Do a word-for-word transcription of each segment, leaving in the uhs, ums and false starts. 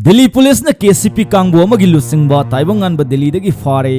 ꯗꯤꯜꯂꯤ ꯄꯨꯂꯤꯁꯅ K C ꯄꯤ ꯀꯥꯡꯕꯨ ꯑꯃꯒꯤ ꯂꯨꯆꯤꯡꯕ ꯇꯥꯏꯕꯪꯉꯥꯟꯕ ꯗꯤꯜꯂꯤꯗꯒꯤ ꯐꯥꯔꯦ꯫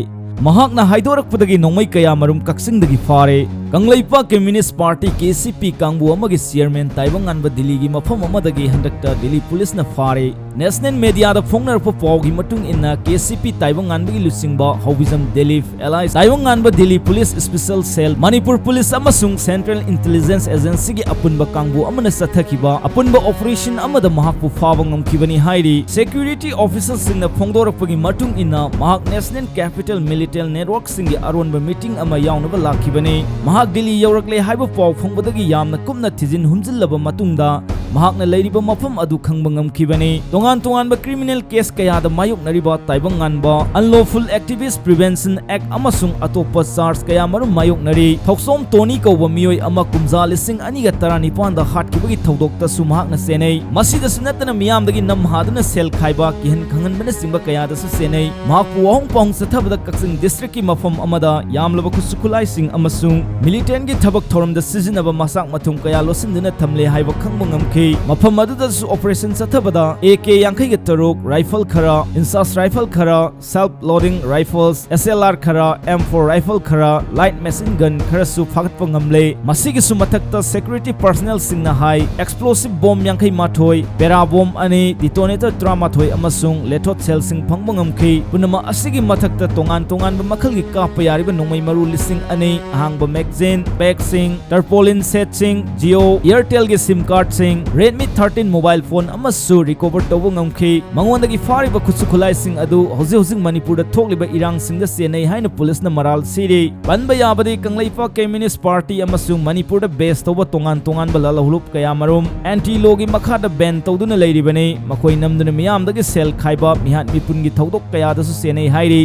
ꯃꯍꯥꯛꯅ ꯍꯥꯏꯗꯣꯔꯛꯄꯗꯒꯤ ꯅꯣꯡꯃꯩ ꯀꯌꯥ ꯃꯔꯨꯝ ꯀꯛꯆꯤꯡꯗꯒꯤ ꯐꯥꯔꯦ꯫ ꯀꯪꯂꯩꯄꯥꯛ ꯀꯝꯌꯨꯅꯤꯁ꯭ꯠ ꯄꯥꯔꯇꯤ, ꯀꯦ ꯁꯤ ꯄꯤ, ꯀꯥꯡꯕꯨ ꯑꯃꯒꯤ ꯆꯤꯌꯔꯃꯦꯟ ꯇꯥꯏꯕꯪꯉꯥꯟꯕ ꯗꯤꯜꯂꯤꯒꯤ ꯃꯐꯝ ꯑꯃꯗꯒꯤ ꯍꯟꯗꯛꯇ ꯗꯤꯜꯂꯤ ꯄꯨꯂꯤꯁꯅ ꯐꯥꯔꯦ꯫ ꯅꯦꯁꯅꯦꯜ ꯃꯦꯗꯤꯌꯥꯗ ꯐꯣꯡꯅꯔꯛꯄ ꯄꯥꯎꯒꯤ ꯃꯇꯨꯡ ꯏꯟꯅ, ꯀꯦ ꯁꯤ ꯄꯤ ꯇꯥꯏꯕꯪꯉꯥꯟꯕꯒꯤ ꯂꯨꯆꯤꯡꯕ ꯍꯧꯕꯤꯖꯝ Dilip alias Taibangnganba Delhi police special cell, Manipur police ꯑꯃꯁꯨꯡ ꯁꯦꯟꯇ꯭ꯔꯦꯜ ꯏꯟꯇꯦꯂꯤꯖꯦꯟꯁ ꯑꯦꯖꯦꯟꯁꯤꯒꯤ ꯑꯄꯨꯟꯕ ꯀꯥꯡꯕꯨ ꯑꯃꯅ ꯆꯠꯊꯈꯤꯕ ꯑꯄꯨꯟꯕ ꯑꯣꯄꯔꯦꯁꯟ ꯑꯃꯗ ꯃꯍꯥꯛꯄꯨ ꯐꯥꯕ ꯉꯝꯈꯤꯕꯅꯤ ꯍꯥꯏꯔꯤ꯫ ꯁꯦꯀ꯭ꯌꯨꯔꯤꯇꯤ ꯑꯣꯐꯤꯁꯔꯁꯤꯡꯅ ꯐꯣꯡꯗꯣꯔꯛꯄꯒꯤ ꯃꯇꯨꯡ ꯏꯟꯅ, ꯃꯍꯥꯛ ꯅꯦꯁꯅꯦꯜ ꯀꯦꯄꯤꯇꯦꯜ ꯃꯤꯂꯤꯇꯦꯟ ꯅꯦꯠꯋꯥꯔꯛꯁꯤꯡꯒꯤ ꯑꯔꯣꯟꯕ ꯃꯤꯇꯤꯡ ꯑꯃ ꯌꯥꯎꯅꯕ ꯂꯥꯛꯈꯤꯕꯅꯤ꯫ ꯃꯍꯥꯛ ꯗꯤꯜꯂꯤ ꯌꯧꯔꯛꯂꯦ ꯍꯥꯏꯕ ꯄꯥꯎ ꯐꯪꯕꯗꯒꯤ ꯌꯥꯝꯅ ꯀꯨꯞꯅ ꯊꯤꯖꯤꯟ ꯍꯨꯝꯖꯤꯜꯂꯕ ꯃꯇꯨꯡꯗ, ꯃꯍꯥꯛꯅ ꯂꯩꯔꯤꯕ ꯃꯐꯝ ꯑꯗꯨ ꯈꯪꯕ ꯉꯝꯈꯤꯕꯅꯤ꯫ ꯇꯣꯉꯥꯟ ꯇꯣꯉꯥꯟꯕ ꯀ꯭ꯔꯤꯃꯤꯅꯦꯜ ꯀꯦꯁ ꯀꯌꯥꯗ ꯃꯥꯌꯣꯛꯅꯔꯤꯕ ꯇꯥꯏꯕꯪꯉꯥꯟꯕ, Unlawful Activist Prevention Act ꯑꯃꯁꯨꯡ ꯑꯇꯣꯞꯄ ꯆꯥꯔꯖ ꯀꯌꯥ ꯃꯔꯨꯝ ꯃꯥꯌꯣꯛꯅꯔꯤ꯫ ꯊꯧꯁꯣꯝ ꯇꯣꯅꯤ ꯀꯧꯕ ꯃꯤꯑꯣꯏ ꯑꯃ ꯀꯨꯝꯖꯥ ꯂꯤꯁꯤꯡ ꯑꯅꯤꯒ ꯇꯔꯥꯅꯤꯄꯥꯟꯗ ꯍꯥꯠꯈꯤꯕꯒꯤ ꯊꯧꯗꯣꯛꯇꯁꯨ ꯃꯍꯥꯛꯅ ꯆꯦꯟꯅꯩ꯫ ꯃꯁꯤꯗꯁꯨ ꯅꯠꯇꯅ, ꯃꯤꯌꯥꯝꯗꯒꯤ ꯅꯝꯍꯥꯗꯨꯅ ꯁꯦꯜ ꯈꯥꯏꯕ, ꯀꯤꯍꯟ ꯈꯪꯍꯟꯕꯅꯆꯤꯡꯕ ꯀꯌꯥꯗꯁꯨ ꯆꯦꯟꯅꯩ꯫ ꯃꯍꯥꯛꯄꯨ ꯋꯥꯍꯣꯡ ꯄꯥꯎꯍꯣꯡ ꯆꯠꯊꯕꯗ ꯀꯛꯆꯤꯡ ꯗꯤꯁꯇ꯭ꯔꯤꯛꯀꯤ ꯃꯐꯝ ꯑꯃꯗ ꯌꯥꯝꯂꯕ ꯈꯨꯠꯁꯨ ꯈꯨꯠꯂꯥꯏꯁꯤꯡ ꯑꯃꯁꯨꯡ ꯃꯤꯂꯤꯇꯦꯟꯒꯤ ꯊꯕꯛ ꯊꯧꯔꯝꯗ ꯁꯤꯖꯤꯟꯅꯕ ꯃꯆꯥꯛ ꯃꯊꯨꯝ ꯀꯌꯥ ꯂꯣꯠꯁꯤꯟꯗꯨꯅ ꯊꯝꯂꯦ ꯍꯥꯏꯕ ꯈꯪꯕ ꯉꯝꯈꯤ꯫ ꯃꯐꯝ ꯑꯗꯨꯗꯁꯨ ꯑꯣꯄꯔꯦꯁꯟ ꯆꯠꯊꯕꯗ ꯑꯦ ꯀꯦ ꯌꯥꯡꯈꯩꯒ ꯇꯔꯨꯛ ꯔꯥꯏꯐꯜ ꯈꯔ, ꯏꯟꯆꯥꯁ ꯔꯥꯏꯐꯜ ꯈꯔ, ꯁꯦꯜꯐ ꯂꯣꯗꯤꯡ ꯔꯥꯏꯐꯜꯁ, ꯑꯦꯁ ꯑꯦꯜ ꯑꯥꯔ ꯈꯔ, ꯑꯦꯝ ꯐꯣꯔ ꯔꯥꯏꯐꯜ ꯈꯔ, ꯂꯥꯏꯠ ꯃꯦꯁꯤꯟ ꯒꯟ ꯈꯔꯁꯨ ꯐꯥꯒꯠꯄ ꯉꯝꯂꯦ꯫ ꯃꯁꯤꯒꯤꯁꯨ ꯃꯊꯛꯇ ꯁꯦꯀ꯭ꯌꯨꯔꯤꯇꯤ ꯄꯔꯁꯅꯦꯜꯁꯤꯡꯅ ꯍꯥꯏ, ꯑꯦꯛꯁꯄ꯭ꯂꯣꯁꯤꯚ ꯕꯣꯝ ꯌꯥꯡꯈꯩ ꯃꯥꯊꯣꯏ, ꯄꯦꯔꯥ ꯕꯣꯝ ꯑꯅꯤ, ꯗꯤꯇꯣꯅꯦꯇꯔ ꯇꯔꯥꯃꯥꯊꯣꯏ ꯑꯃꯁꯨꯡ ꯂꯦꯊꯣꯠ ꯁꯦꯜꯁꯤꯡ ꯐꯪꯕ ꯉꯝꯈꯤ꯫ ꯄꯨꯝꯅꯃꯛ ꯑꯁꯤꯒꯤ ꯃꯊꯛꯇ ꯇꯣꯉꯥꯟ ꯇꯣꯉꯥꯟꯕ ꯃꯈꯜꯒꯤ ꯀꯥꯞꯄ ꯌꯥꯔꯤꯕ ꯅꯣꯡꯃꯩ ꯃꯔꯨ ꯂꯤꯁꯤꯡ ꯑꯅꯤ, ꯑꯍꯥꯡꯕ ꯃꯦꯒꯖꯤꯟ, ꯄꯦꯛꯁꯤꯡ, ꯇꯔꯄꯣꯂꯤꯟ ꯁꯦꯠꯁꯤꯡ, ꯖꯤꯑꯣ, ꯑꯦꯌꯔꯇꯦꯜꯒꯤ ꯁꯤꯝ ꯀꯥꯔꯗꯁꯤꯡ, ꯔꯦꯗꯃꯤ ꯊꯥꯔꯇꯤꯟ ꯃꯣꯕꯥꯏꯜ ꯐꯣꯟ ꯑꯃꯁꯨ ꯔꯤꯀꯣꯚꯔ ꯇꯧꯕ ꯉꯝꯈꯤ꯫ ꯃꯉꯣꯟꯗꯒꯤ ꯐꯥꯔꯤꯕ ꯈꯨꯠꯁꯨ ꯈꯨꯠꯂꯥꯏꯁꯤꯡ ꯑꯗꯨ ꯍꯧꯖꯤꯛ ꯍꯧꯖꯤꯛ ꯃꯅꯤꯄꯨꯔꯗ ꯊꯣꯛꯂꯤꯕ ꯏꯔꯥꯡꯁꯤꯡꯗ ꯆꯦꯟꯅꯩ ꯍꯥꯏꯅ ꯄꯨꯂꯤꯁꯅ ꯃꯔꯥꯜ ꯁꯤꯔꯤ꯫ ꯄꯟꯕ ꯌꯥꯕꯗꯤ, ꯀꯪꯂꯩꯄꯥꯛ ꯀꯝꯌꯨꯅꯤꯁ꯭ꯠ ꯄꯥꯔꯇꯤ ꯑꯃꯁꯨꯡ ꯃꯅꯤꯄꯨꯔꯗ ꯕꯦꯁ ꯇꯧꯕ ꯇꯣꯉꯥꯟ ꯇꯣꯉꯥꯟꯕ ꯂꯥꯂꯍꯧꯂꯨꯞ ꯀꯌꯥ ꯃꯔꯨꯝ ꯑꯦꯟꯇꯤ ꯂꯣꯒꯤ ꯃꯈꯥꯗ ꯕꯦꯟ ꯇꯧꯗꯨꯅ ꯂꯩꯔꯤꯕꯅꯤ꯫ ꯃꯈꯣꯏ ꯅꯝꯗꯨꯅ ꯃꯤꯌꯥꯝꯗꯒꯤ ꯁꯦꯜ ꯈꯥꯏꯕ, ꯃꯤꯍꯥꯠ ꯃꯤꯄꯨꯟꯒꯤ ꯊꯧꯗꯣꯛ ꯀꯌꯥꯗꯁꯨ ꯆꯦꯟꯅꯩ ꯍꯥꯏꯔꯤ꯫